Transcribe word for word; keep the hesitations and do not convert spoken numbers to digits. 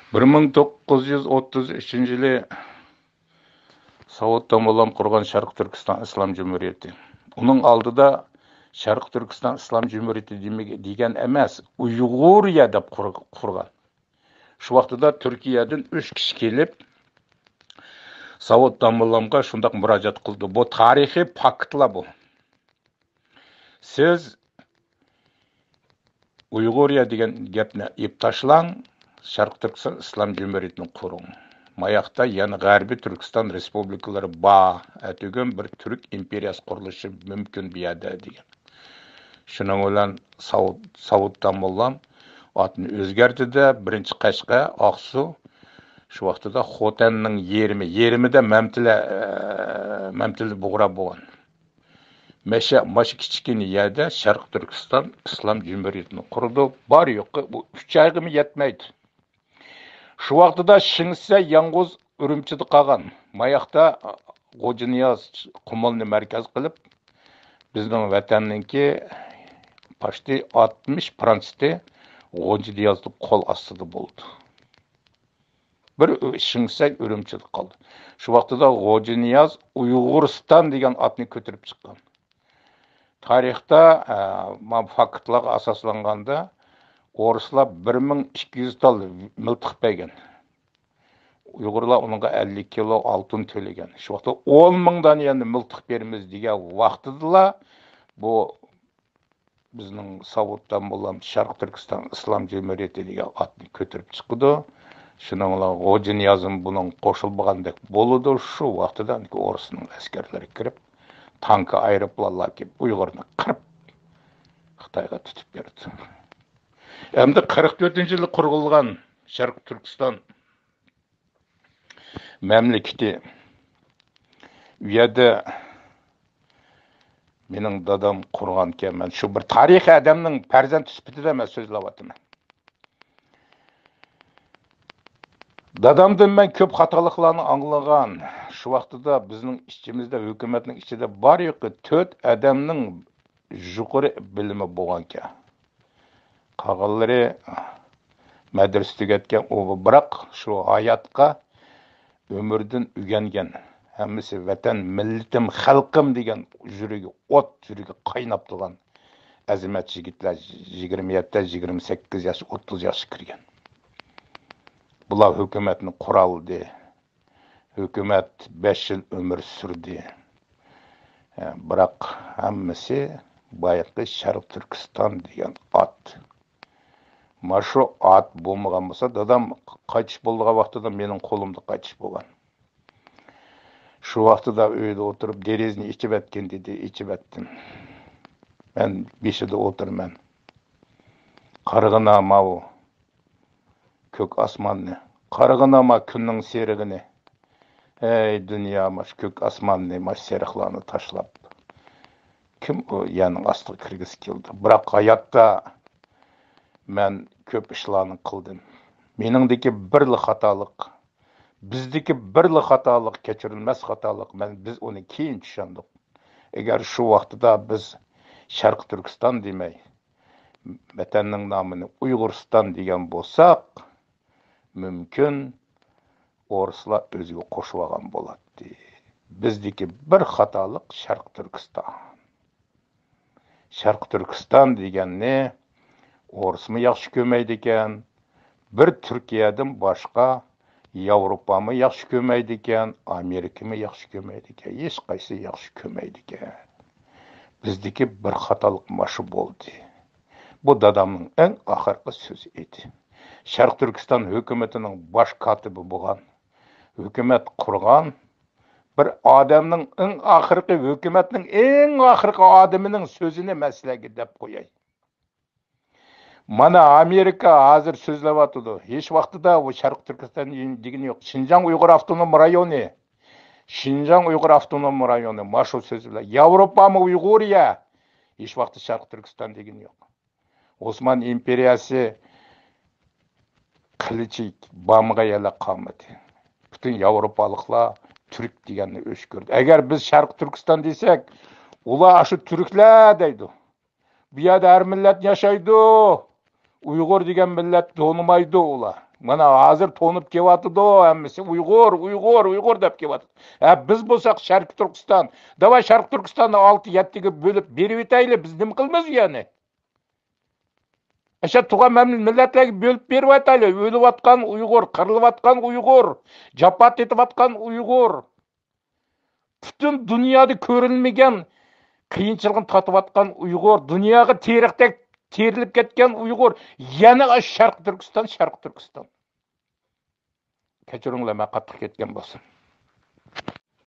بىر مىڭ توققۇز يۈز ئوتتۇز ئۈچىنچى يىلى ساۋۇت داموللام قۇرغان شەرقىي تۈركىستان ئىسلام جۇمھۇرىيىتى. ئۇنىڭ ئالدىدا شەرقىي تۈركىستان ئىسلام جۇمھۇرىيىتى دېمىگە-، دېگەن ئەمەس، ئۇيغۇرىيە دەپ قۇر-، قۇرغان. شۇ ۋاقتىدا تۈركىيەدىن ئۈچ كىشى كېلىپ، ساۋۇت داموللامغا شۇنداق مۇراجىئەت قىلدى. بۇ تارىخىي پاكىتلار بۇ. سىز ئۇيغۇرىيە دېگەن گەپنى ئېلىپ تاشلاڭ، شەرقىي تۈركىستان ئىسلام جۇمھۇرىيىتىنى قۇرۇڭ. ماياقتا يەنە غەربىي تۈركىستان رېسپۇبلىكىلىرى بار، ئەتىگۈن بىر تۈرك ئىمپېرىيەسى قۇرۇلۇشى مۇمكىن بۇ يەردە دېگەن. شۇنىڭ بىلەن ساۋۇت، ساۋۇت داموللام ئاتنى ئۆزگەردى-دە، بىرىنچى قەشقەر، ئاقسۇ، شۇ ۋاقتىدا خوتەننىڭ يېرىمى، يېرىمىدە مەمتىلى، ئە، مەمتىلى بۇغرا بولغان. مەشە، ماشۇ كىچىككىنە يەردە شەرقىي تۈركىستان ئىسلام جۇمھۇرىيىتىنى قۇرىدۇ. بار يوقى بۇ ئۈچ ئايغىمۇ يەتمەيدۇ. شۇ ۋاقتىدا شىڭسە يالغۇز ئۈرۈمچىدە قالغان. ماياقتا غوجىنىياز قۇمۇلنى مەركەز قىلىپ، بىزنىڭ ۋەتەننىڭكى پاشتى ئاتمىش پىرانسىتى غوجىنىيازنىڭ قول ئاستىدا بولدى. بىر شىڭسەي ئۈرۈمچىدە قالدى. شۇ ۋاقتىدا غوجىنىياز ئۇيغۇرىستان دېگەن ئاتنى كۆتۈرۈپ چىققان. تارىختا، ئە، مانا فاكتلارغا ئاساسلانغاندا، ئورۇسلار بىر مىڭ ئىككى يۈز تال مىلتىق بەرگەن. ئۇيغۇرلار ئۇنىڭغا ئەللىك كىلو ئالتۇن تۆلىگەن. شۇ ۋاقىتتا ئون مىڭ دانە يەنە مىلتىق بېرىمىز دېگەن ۋاقتىدىلا، بۇ بىزنىڭ ساۋۇت داموللام شەرقىي تۈركىستان ئىسلام جۇمھۇرىيىتى دېگەن ئاتنى كۆتۈرۈپ چىقىدۇ. شۇنىڭ بىلەن غوجىنىيازمۇ بۇنىڭ قوشۇلمىغاندەك بولىدۇ. شۇ ۋاقتىدا ئورۇسنىڭ ئەسكەرلىرى كىرىپ، تانكا، ئايروپىلانلار كېلىپ، ئۇيغۇرنى قىرىپ، خىتايغا تۇتۇپ بېرىدۇ. ئەمدى قىرىق تۆتىنچى يىلى قۇرۇلغان شەرقىي تۈركىستان مەملىكىتى. ئۇ يەردە مېنىڭ دادام قۇرغانكەن، مەن شۇ بىر تارىخىي ئادەمنىڭ پەرزەنتى سۈپىتىدە مەن سۆزلەۋاتىمەن. دادامدىن مەن كۆپ خاتالىقلارنى ئاڭلىغان. شۇ ۋاقتىدا بىزنىڭ ئىچىمىزدە، ھۆكۈمەتنىڭ ئىچىدە بار يوقى تۆت ئادەمنىڭ يۇقىرى بىلىمى بولغانكەن. قالغانلىرى مەدرىسە تۈگەتكەن، ئۇ بىراق شۇ ھاياتقا ئۆمرىدىن ئۆگەنگەن، ھەممىسى ۋەتەن، مىللىتىم، خەلقىم دېگەن يۈرىكى ئوت، يۈرىكى قايناپ تۇرغان ئەزىمەت يىگىتلەر يىگىرمە يەتتە، يىگىرمە سەككىز ياش، ئوتتۇز ياشقا كىرگەن. بۇلار ھۆكۈمەتنى قۇرالىدى. ھۆكۈمەت بەش يىل ئۆمۈر سۈردى. ھە، بىراق ھەممىسى بايىقى شەرقىي تۈركىستان دېگەن ئات. مانا شۇ ئات بولمىغان بولسا، دادام قايتىش بولىدىغان ۋاقتىدا مېنىڭ قولۇمدا قايتىش بولغان. شۇ ۋاقتىدا ئۆيدە ئولتۇرۇپ، دېرىزىنى ئېچىۋەتكىن دېدى، ئېچىۋەتتىم. مەن بېشىدا ئولتۇرىمەن. قارىغىنا ماۋۇ كۆك ئاسماننى، قارىغىنا ما كۈننىڭ سېرىغىنى. ھەي دۇنيا، مانا شۇ كۆك ئاسماننى، مانا شۇ سېرىقلارنى تاشلاپ، كىم ئۇ يەرنىڭ ئاستىغا كىرگۈسى كېلىدۇ؟ بىراق ھاياتتا مەن كۆپ ئىشلارنى قىلدىم. مېنىڭدىكى بىرلا خاتالىق، بىزدىكى بىرلا خاتالىق، كەچۈرۈلمەس خاتالىق، مەن، بىز ئۇنى كېيىن چۈشەندۇق. ئەگەر شۇ ۋاقتىدا بىز شەرقىي تۈركىستان دېمەي، ۋەتەننىڭ نامىنى ئۇيغۇرىستان دېگەن بولساق، مۇمكىن، ئورۇسلار ئۆزىگە قوشۇۋالغان بولاتتى. بىزدىكى بىر خاتالىق شەرقىي تۈركىستان. شەرقىي تۈركىستان دېگەننى ئورۇسمۇ ياخشى كۆرمەيدىكەن، بىر تۈركىيەدىن باشقا ياۋروپامۇ ياخشى كۆرمەيدىكەن، ئامېرىكىمۇ ياخشى كۆرمەيدىكەن، ھېچقايسى ياخشى كۆرمەيدىكەن. بىزدىكى بىر خاتالىق مانا شۇ بولدى. بۇ دادامنىڭ ئەڭ ئاخىرقى سۆزى ئىدى. شەرقىي تۈركىستان ھۆكۈمىتىنىڭ باش كاتىپى بولغان، ھۆكۈمەت قۇرغان بىر ئادەمنىڭ، ئەڭ ئاخىرقى، ھۆكۈمەتنىڭ ئەڭ ئاخىرقى ئادىمىنىڭ سۆزىنى مەن سىلەرگە دەپ قوياي. مانا ئامېرىكا ھازىر سۆزلەۋاتىدۇ. ھېچ ۋاقتىدا ئۇ شەرقىي تۈركىستان دېگىنى يوق. شىنجاڭ ئۇيغۇر ئاپتونوم رايونى. شىنجاڭ ئۇيغۇر ئاپتونوم رايونى. مانا شۇ سۆز بىلەن. ياۋروپامۇ ئۇيغۇرىيە. ھېچ ۋاقىتتا شەرقىي تۈركىستان دېگىنى يوق. ئوسمان ئىمپېرىيەسى قىلىچى بامغا يەرلەر قالمىدى. پۈتۈن ياۋروپالىقلار تۈرك دېگەننى ئۆچ كۆردى. ئەگەر بىز شەرقىي تۈركىستان دېسەك، ئۇلار ئاشۇ تۈركلەر دەيدۇ. بۇ يەردە ھەر مىللەت ياشايدۇ. ئۇيغۇر دېگەن مىللەت تونۇمايدۇ ئۇلار. مانا ھازىر تونۇپ كېلىۋاتىدۇ، ھەممىسى ئۇيغۇر، ئۇيغۇر، ئۇيغۇر دەپ كېلىۋاتىدۇ. ھە، بىز بولساق شەرقىي تۈركىستان، دەۋا شەرقىي تۈركىستاننى ئالتە، يەتتىگە بۆلۈپ بېرىۋېتەيلى، بىز نېمە قىلىمىز يەنى؟ ئەشە تۇغان مەم-، مىللەتلەرگە بۆلۈپ بېرىۋاتايلى. ئۆلۈۋاتقان ئۇيغۇر، قىرىلىۋاتقان ئۇيغۇر، جاپا تېتىۋاتقان ئۇيغۇر. پۈتۈن دۇنيادا كۆرۈلمىگەن قىيىنچىلىقنى تارتىۋاتقان ئۇيغۇر، دۇنياغا تېرىقتەك تېرىلىپ كەتكەن ئۇيغۇر، يەنە ئاشۇ شەرقىي تۈركىستان، شەرقىي تۈركىستان. كەچۈرۈڭلار، مەن قاتتىق كەتكەن بولسام.